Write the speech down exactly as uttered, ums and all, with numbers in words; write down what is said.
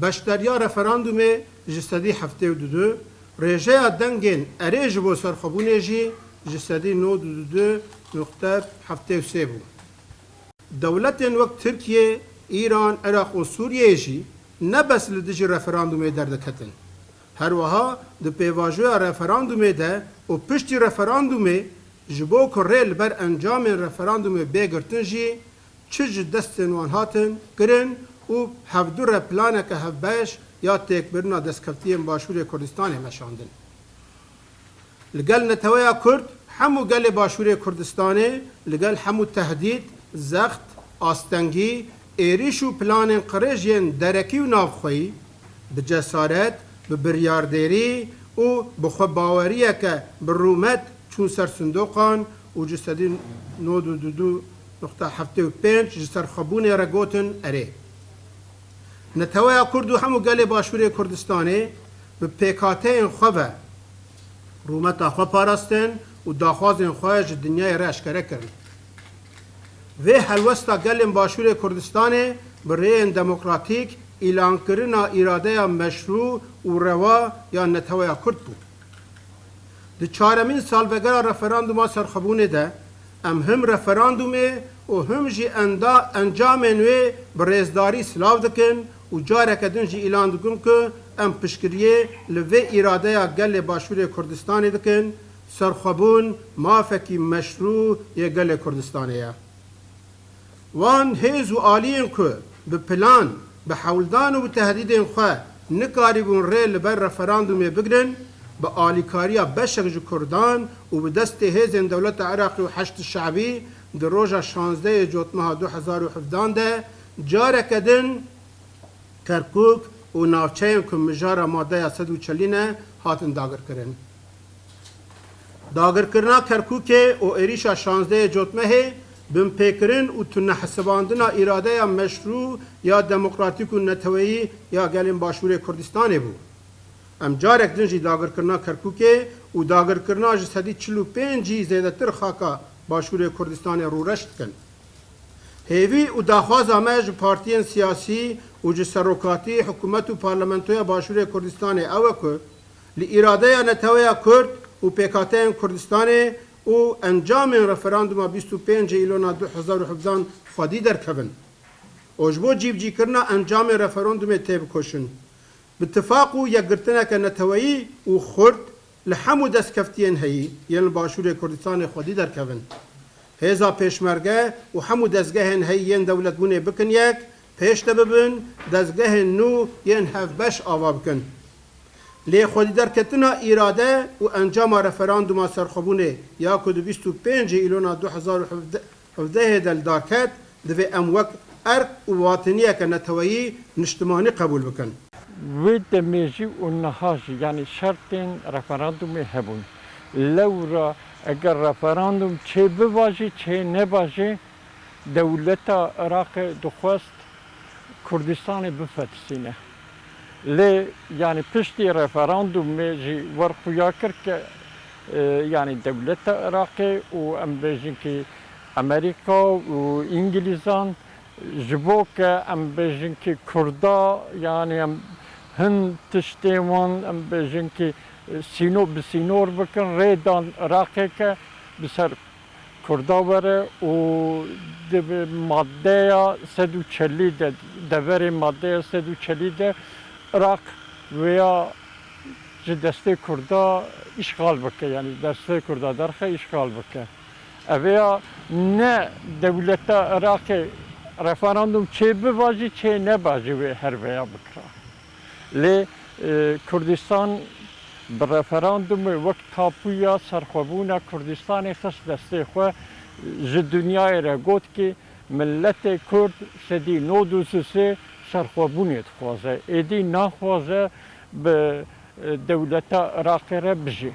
Beşdariya referandumê ji sedî heftê û du, rêjeya dengên erê ji bo serxwebûnê jî ji sedî nod û du nuqte heftê û sê bû. Dewletên wek Tirkiye, Îran, Iraq û Sûriye jî ne bes li dijî referandumê derdiketin. Her wiha di pêvajoya referandumê de û piştî referandumê ji bo ku rê li ber encamên referandumê bê girtin jî çi ji destên wan hatin kirin û hevdu re planeke hevbeş ya têkbirina destkeftiyên Başûrê Kurdistanê meşandin. Li gel Neteweya Kurd, hemû gelê Başûrê Kurdistanê li gel hemû tehdîd, zext, astengî, êrîş û planên qirêj yên derekî û navxweyî, bi cesaret, bi biryardêrî û bi xwebaweriyeke bi rûmet çûn ser sindoqan û ji sedî nod û du nuqte heftê û pênc ji serxwebûnê re gotin erê. Neteweya Kurd û hemû gelê Başûrê Kurdistanê bi pêkhateyên xwe ve rûmeta xwe parastin û daxwazên xwe ji dinyayê re eşkere kirin. Vê helwesta gelên Başûrê Kurdistanê bi rêyên demokratîk îlankirina îradeya meşrû û rewa ya Neteweya Kurd bû. Di çaremîn salvegera referanduma serxwebûnê de, em him referandumê û him jî enda-, encamên wê bi rêzdarî silav dikin û careke din jî îlan dikin ku em piştgiriyê li vê îradeya gelê Başûrê Kurdistanê dikin, serxwebûn mafekî meşrû yê gelê Kurdistanê ye. Wan hêz û aliyên ku bi plan, bi hewldan û bi tehdîdên xwe nikarîbûn rê li ber referandumê bigrin, bi alîkariya beşek ji Kurdan û bi destê hêzên dewleta Iraqê û Heşd Şebî di roja şazdehê Cotmeha du hezar û hevdehan de careke din Kerkûk û navçeyên ku mijara madeya sed û çelî ne hatin dagirkirin. Dagirkirina Kerkûkê û êrîşa şazdehê Cotmehê binpêkirin û tunehesibandina îradeya meşrû ya demokratîk û neteweyî ya gelên Başûrê Kurdistanê bû. Em carek din jî dagirkirina Kerkûkê û dagirkirina ji sedî çil û pêncî zêdetir xaka Başûrê Kurdistanê rûreş dikin. Hêvî û daxwaza me ji partiyên siyasî û ji serokatî, hikûmet û parlamentoya Başûrê Kurdistanê ew e ku li îradeya Neteweya Kurd û pêkhateyên Kurdistanê û encamên referanduma bîst û pêncê Îlona du hezar û hevdehan xwedî derkevin û ji bo cîbicîkirina encamên referandumê têbikoşin. Bi tifaq û yekgirtineke neteweyî û xurt li hemû destkeftiyên heyî yên li Başûrê Kurdistanê xwedî derkevin. Hêza Pêşmerge û hemû dezgehên heyî yên dewletbûnê bikin yek, pêş de bibin, dezgehên nû yên hevbeş ava bikin. Lê xwedîderketina îrade û encama referanduma serxwebûnê ya ku di bîst û pêncê Îlona du hezar û hevdeh hevdehê de li dar ket, divê em wek erk û watiniyeke neteweyî niştimanî qebûl bikin. Wê demê jî û niha jî, yanî şertên referandumê hebûn. Lewra eger referandum çê biba jî, çê neba jî, dewleta Iraqê dixwest Kurdistanê bifetisîne. Lê, yanî piştî referandumê jî wer xuya kir ke, e, yanî dewleta Iraqê û em bêjin ki Amerîka û Îngilîzan ji bo ke em bêjin ki Kurda, yanî em hin tiştê wan em bêjin ki, e, sîno-, bi sînor bikin, rê dan Iraqê ke bi ser Kurda were û di maddeya sed û çelî de, deverê maddeya sed û çelî de Iraq vêya ji destê Kurda îşxal bike, yanî destê Kurda derxe îşxal bike. Ev ya ne dewleta Iraqê referandum çê biba jî çê neba jî wê her vêya bikira. Lê, e, Kurdistan bi referandumê wek tapuya serxwebûna Kurdistanê xist destê xwe, ji dinyayê re got ki miletê Kurd sedî nod û sê serxwebûnê dixwaze. Êdî naxwaze bi, e, dewleta Iraqê re bijî.